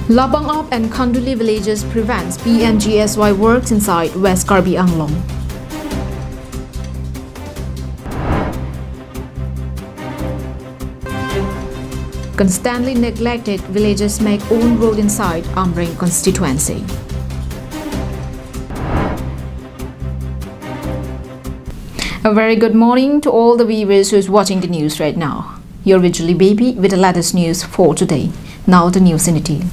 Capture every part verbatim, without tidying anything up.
Lapangap and Khanduli villages prevents P M G S Y works inside West Karbi Anglong. Constantly neglected, villages make own road inside Amreng constituency. A very good morning to all the viewers who is watching the news right now. You're with Julie Baby with the latest news for today. Now the news in detail.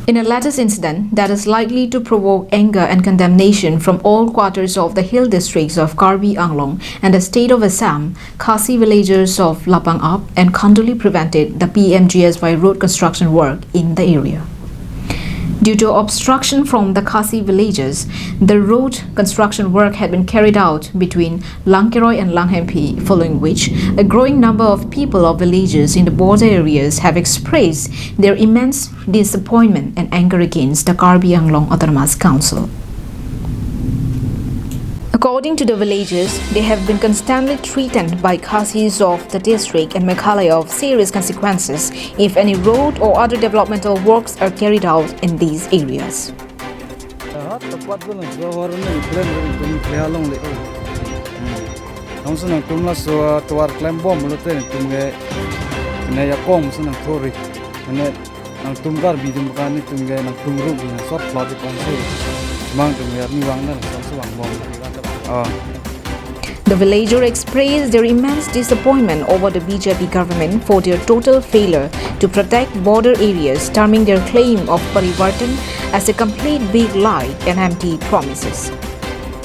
In a latest incident that is likely to provoke anger and condemnation from all quarters of the hill districts of Karbi Anglong and the state of Assam, Khasi villagers of Lapangap and Khanduli prevented the P M G S Y road construction work in the area. Due to obstruction from the Khasi villagers, the road construction work had been carried out between Langkeroi and Langhemphi, following which a growing number of people of villages in the border areas have expressed their immense disappointment and anger against the Karbi Anglong Autonomous Council. According to the villagers, they have been constantly threatened by Khasis of the district and Meghalaya of serious consequences if any road or other developmental works are carried out in these areas. Aha, tepat dun, sohor ni klem ri, tum kle along le. Hmm. Nangsi nangtum laso, ah, tovar klem bom lote tum ke, ne ya kong si nangthori. Ne nangtum Karbi atum kan netum ke nangtum ruk di nangsot plot di pansi. Mang tum ya ni vang na, nangsi vang bom. Ah. The villager expressed their immense disappointment over the B J P government for their total failure to protect border areas, terming their claim of Parivartan as a complete big lie and empty promises.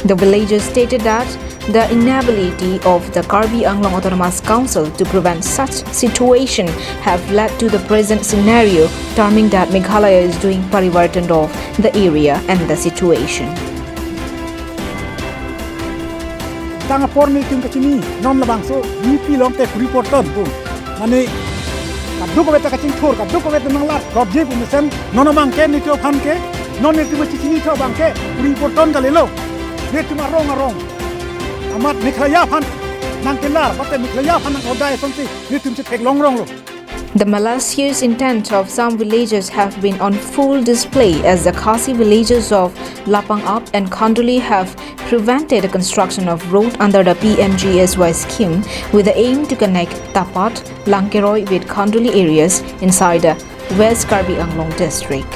The villager stated that the inability of the Karbi Anglong Autonomous Council to prevent such situation have led to the present scenario, terming that Meghalaya is doing Parivartan of the area and the situation. Tang apor netum kachini, non labangso, nipi long te puri porton pu. Mane, kadokave ta kachingthur, kadokave ta nanglar, rotje pu mesen, non abang ke netum aphan ke, non netum kachini tho abang ke, puri porton kalilo. Netum arong arong. Amat Meghalaya aphan nangkelar, mate Meghalaya aphan nangkordai asonsi, netum si theklong rong lo. The malicious intent of some villagers have been on full display as the Khasi villages of Lapangap and Khanduli have prevented the construction of road under the P M G S Y scheme with the aim to connect Tapat, Langkeroi with Khanduli areas inside the West Karbi Anglong district.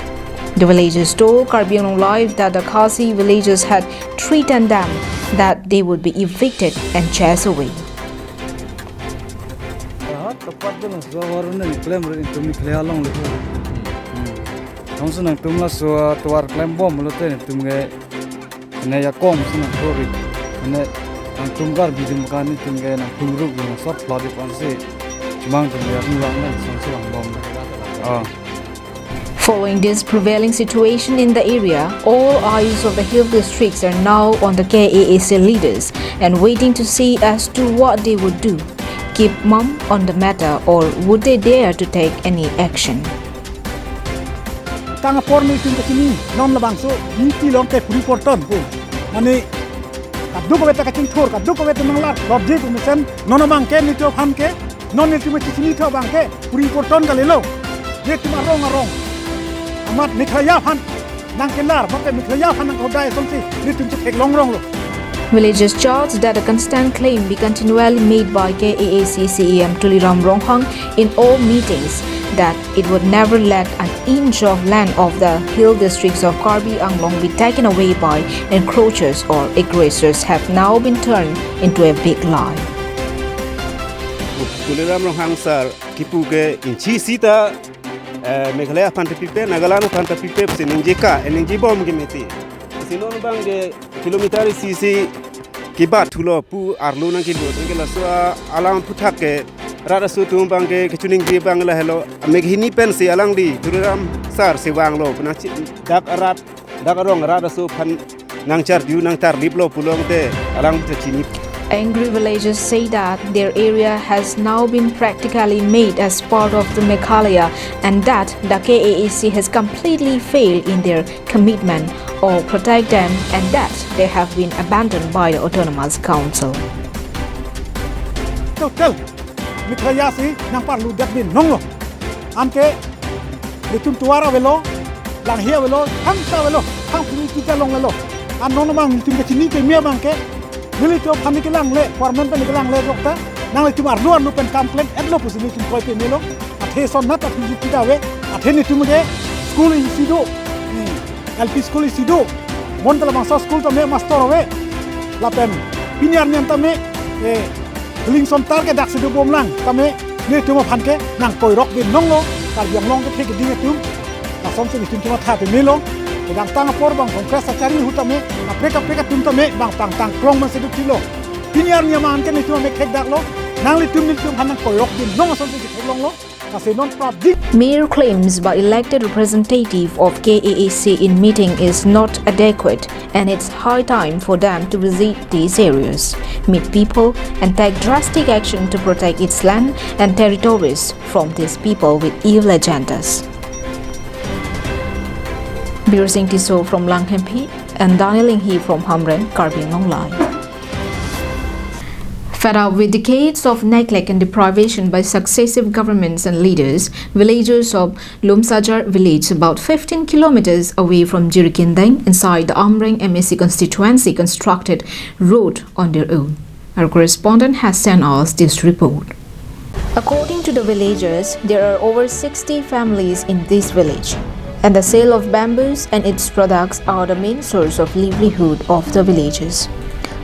The villagers told Karbi Anglong Live that the Khasi villagers had threatened them that they would be evicted and chased away. Aha, tepat dun, sohor ni klem ri, tum kle along le. Hmm. Nangsi nangtum laso, ah, tovar klem bom lote tum ke, ne ya kong si nangthori. Ne nangtum Karbi atum kan netum ke nangtum ruk di nangsot plot di pansi. Mang tum ya ni vang na, nangsi vang bom. Ah. Following this prevailing situation in the area, all eyes of the hill districts are now on the K A A C leaders and waiting to see as to what they would do. Keep mum on the matter, or would they dare to take any action? Tang apor netum kachini, non labangso, nipi long te puri porton pu. Mane, kadokave ta kachingthur, kadokave ta nanglar, rotje pu mesen, non abang ke netum aphan ke, non netum kachini tho abang ke, puri porton kalilo. Netum arong arong. Amat Meghalaya aphan nangkelar, mate Meghalaya aphan nangkordai asonsi, netum si theklong rong lo. Villagers charged that the constant claim be continually made by K A A C C E M Tuliram Ronghang in all meetings that it would never let an inch of land of the hill districts of Karbi Anglong be taken away by encroachers or aggressors have now been turned into a big lie. Tuliram Ronghang sir kipu ke inchi sita, eh, Meghalaya aphan ta pipe, Nagaland aphan ta pipe, si ningje ka, eh, ningje bom ke mete. Si non abang ke kilometer isi si kebat thulo pu arlo nangkelut, nangke laso a-, alam aphuthak ke rat aso atum abang ke kachiningje abang lahelo, mek hini pensi alangli Tuliram sir si vanglo, penang chi-, dak arat, dak arong arat aso aphan nangcharju nangtarlip lo pulote alang ta chini. Angry villagers say that their area has now been practically made as part of the Meghalaya and that the K A A C has completely failed in their commitment or protect them and that they have been abandoned by the Autonomous Council. Total Meghalaya si nangparlu det bin nong lo. Anke Itum tovar avelo, Langhi avelo, thangta avelo, thang pini kita longlelo. An non abang itum kechini te mia abang ke, nelitum aphan kelangle, government pen kelangle dokta, nanglitum arlo arlo pen kam klem etlo pusi nelitum kroi pemelo. Athe son nat aphi kita ave, athe nelitum ke school isi do, hmm, L P school isi do, bonta labangso school tame master ave, lapen pini arni an tame, eh, Lingsontar ke daksi dobom lang, tame nelitum aphan ke nangkoirok dun longlo, Karbi Anglong kethe keding atum. Lasonsi nelitum atum matha pemelo, kedamtang apor abang Congress achari ahut tame, kaprek kaprek atum tame, bang pangtang klong man sedu kilo. Pini arni aman ke nelitum amek thekdaklo, nanglitum nelitum aphan nangkoirok dun long asonsi theklonglo, kasi non prabdik. Mere claims by elected representative of K A A C in meeting is not adequate, and it's high time for them to visit these areas, meet people, and take drastic action to protect its land and territories from these people with evil agendas. Birsing Tisso from Langhempi and Daniel Inghi from Hamren, Karbi Anglong Live. Fed up with decades of neglect and deprivation by successive governments and leaders, villagers of Lumsajar village, about fifteen kilometers away from Jirikindeng, inside the Amreng M A C constituency, constructed road on their own. Our correspondent has sent us this report. According to the villagers, there are over sixty families in this village, and the sale of bamboos and its products are the main source of livelihood of the villagers.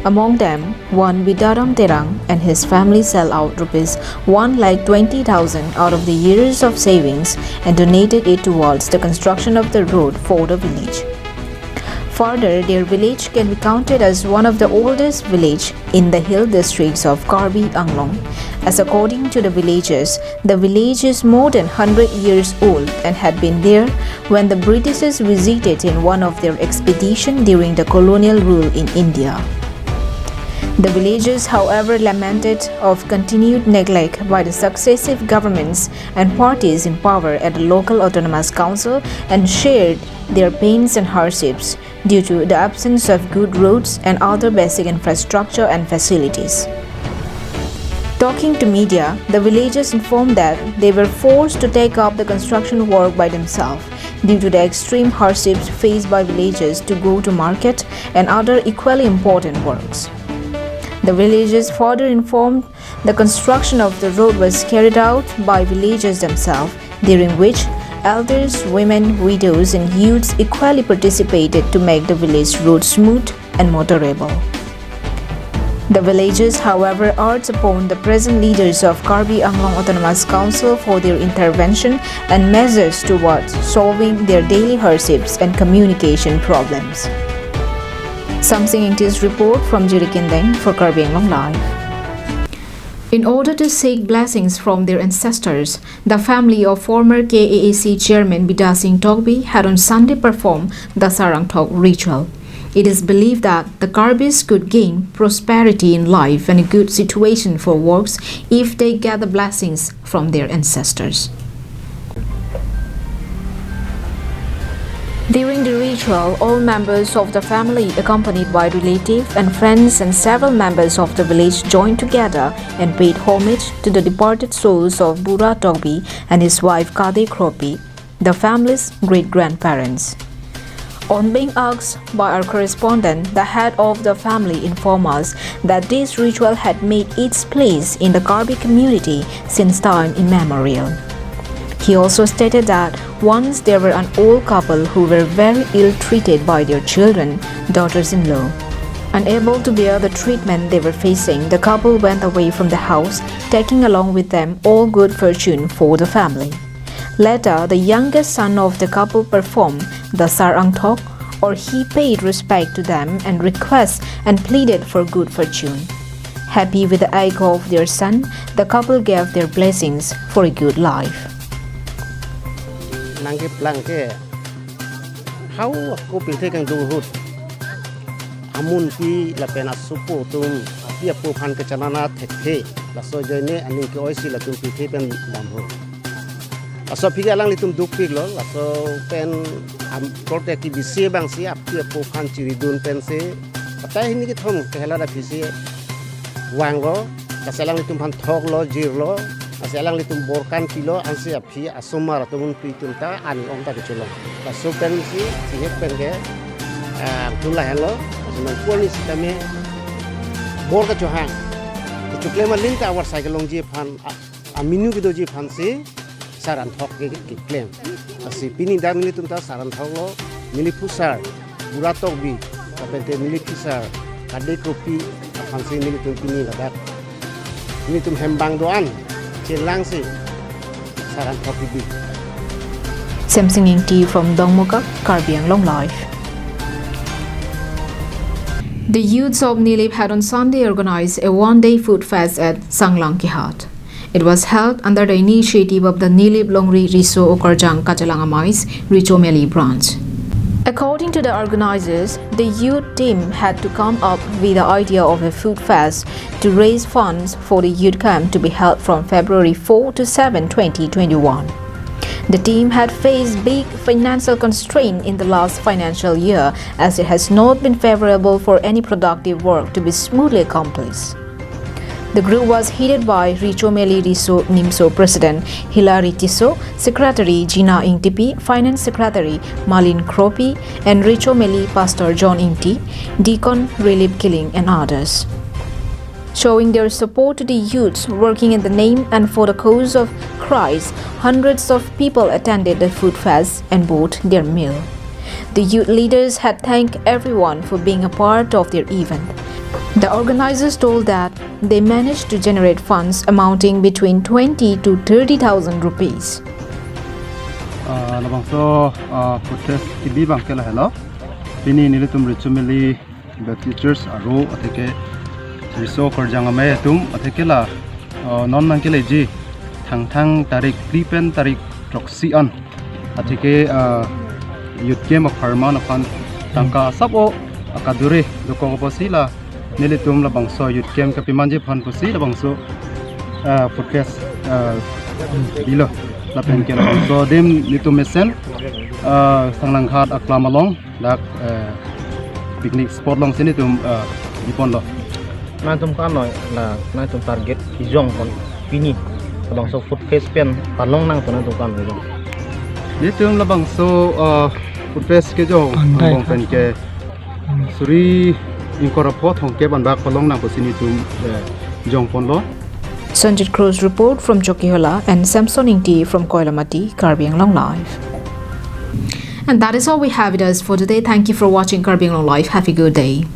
Among them, one Bidaram Terang and his family sell out rupees one lakh twenty thousand out of the years of savings and donated it towards the construction of the road for the village. Further, their village can be counted as one of the oldest village in the hill districts of Karbi Anglong, as according to the villagers, the village is more than hundred years old and had been there when the Britishers visited in one of their expedition during the colonial rule in India. The villagers, however, lamented of continued neglect by the successive governments and parties in power at the local autonomous council and shared their pains and hardships due to the absence of good roads and other basic infrastructure and facilities. Talking to media, the villagers informed that they were forced to take up the construction work by themselves due to the extreme hardships faced by villagers to go to market and other equally important works. The villagers further informed the construction of the road was carried out by villagers themselves, during which elders, women, widows, and youths equally participated to make the village road smooth and motorable. The villagers, however, urged upon the present leaders of Karbi Anglong Autonomous Council for their intervention and measures towards solving their daily hardships and communication problems. Samsing Ingti's report from Jirikindeng for Karbi Anglong Live. In order to seek blessings from their ancestors, the family of former K A A C chairman Bidya Singh Tokbi had on Sunday performed the Sarang Thok ritual. It is believed that the Karbis could gain prosperity in life and a good situation for works if they gather blessings from their ancestors. During the ritual, all members of the family, accompanied by relative and friends and several members of the village, joined together and paid homage to the departed souls of Bura Tokbi and his wife Kade Kropi, the family's great-grandparents. On being asked by our correspondent, the head of the family informed us that this ritual had made its place in the Karbi community since time immemorial. He also stated that once there were an old couple who were very ill-treated by their children, daughters-in-law. Unable to bear the treatment they were facing, the couple went away from the house, taking along with them all good fortune for the family. Later, the youngest son of the couple performed the Sarang Thok, or he paid respect to them and request and pleaded for good fortune. Happy with the echo of their son, the couple gave their blessings for a good life. Nangkeplang ke, hau ako pingthe kangdung ahut, amunpi lapen asopo atum, api apo aphan kechanana thekthe, laso ajoine aning ke-oisi latum pingthe pen dam ho. Laso aphi ke alanglitum dukpiklo, laso pen am, korte kebisi abangsi api apo aphan chiridun pensi, patai hini kethom kehelat aphisi vanglo, lasi alanglitum aphan thoklo, jirlo, Lasi alanglitum bor kan pilo, ansi aphi asomar atum un pi atum ta an ong ta kecholong. Laso pensi, sinek pen ke, ah, angthun lahenlo, lasi nangpor ni sitame bor kachohang. Kechoklem aling ta avarsai kelongji aphan, a-, aminu kedoji aphansi, Sar Anthok ke, keklem. Lasi pini dak nelitum ta Sar Anthok lo, neli phusar, Bura Tokbi, lapen te neli phusar, Kade Kropi, aphansi nelitum pini ladak. Nelitum hembang do-an, chelangsi, Sar Anthok kebi. Samson Ingti from Dongmukak, Karbi Anglong Live. The youths of Nilip had on Sunday organized a one-day food fest at Sanglang Kehat. It was held under the initiative of the Nilip Longri Riso Okarjang Kachelang Amais, Richomeli branch. According to the organizers, the youth team had to come up with the idea of a food fest to raise funds for the youth camp to be held from February four to seven, twenty twenty-one. The team had faced big financial constraint in the last financial year, as it has not been favorable for any productive work to be smoothly accomplished. The group was headed by Richomeli Riso Nimso President Hilary Tisso, Secretary Gina Ingtipi, Finance Secretary Malin Kropi, and Richomeli Pastor John Ingti, Deacon Rilip Killing, and others. Showing their support to the youths working in the name and for the cause of Christ, hundreds of people attended the food fest and bought their meal. The youth leaders had thanked everyone for being a part of their event. The organizers told that they managed to generate funds amounting between twenty to thirty thousand rupees. Ah, labangso, ah, food fest kebi abang ke lahelo. Pini nelitum Richomeli Baptist Church aro atheke Riso Okarjang Amei atum atheke la, ah, non nangkeleji Thangthang tarik phli pen tarik throksi an atheke, ah, youth camp apharman aphan tangka asap o akadure dokok apotsi la nelitum labangso youth camp kapimanji aphan pusi labangso, ah, food fest, ah, bilo. Lapen ke labangso adim nelitum mesen, ah, Sanglang Ghat aklam along dak, eh, picnic spot alongsi nelitum, eh, biponlo. Nangtum kan noi la nangtum target kejongpon pini labangso food fest pen palong nangtum nangtum kan noi. Nelitum labangso, eh, food fest kejong angbong pen ke suri ingkoi ra pho thomkep anbak palong nang pusi nelitum, eh, jongponlo. Sanjit Cruz report from Chokihola and Samson Ingti from Koilamati, Karbi Anglong Live. And that is all we have with us for today. Thank you for watching Karbi Anglong Live. Have a good day.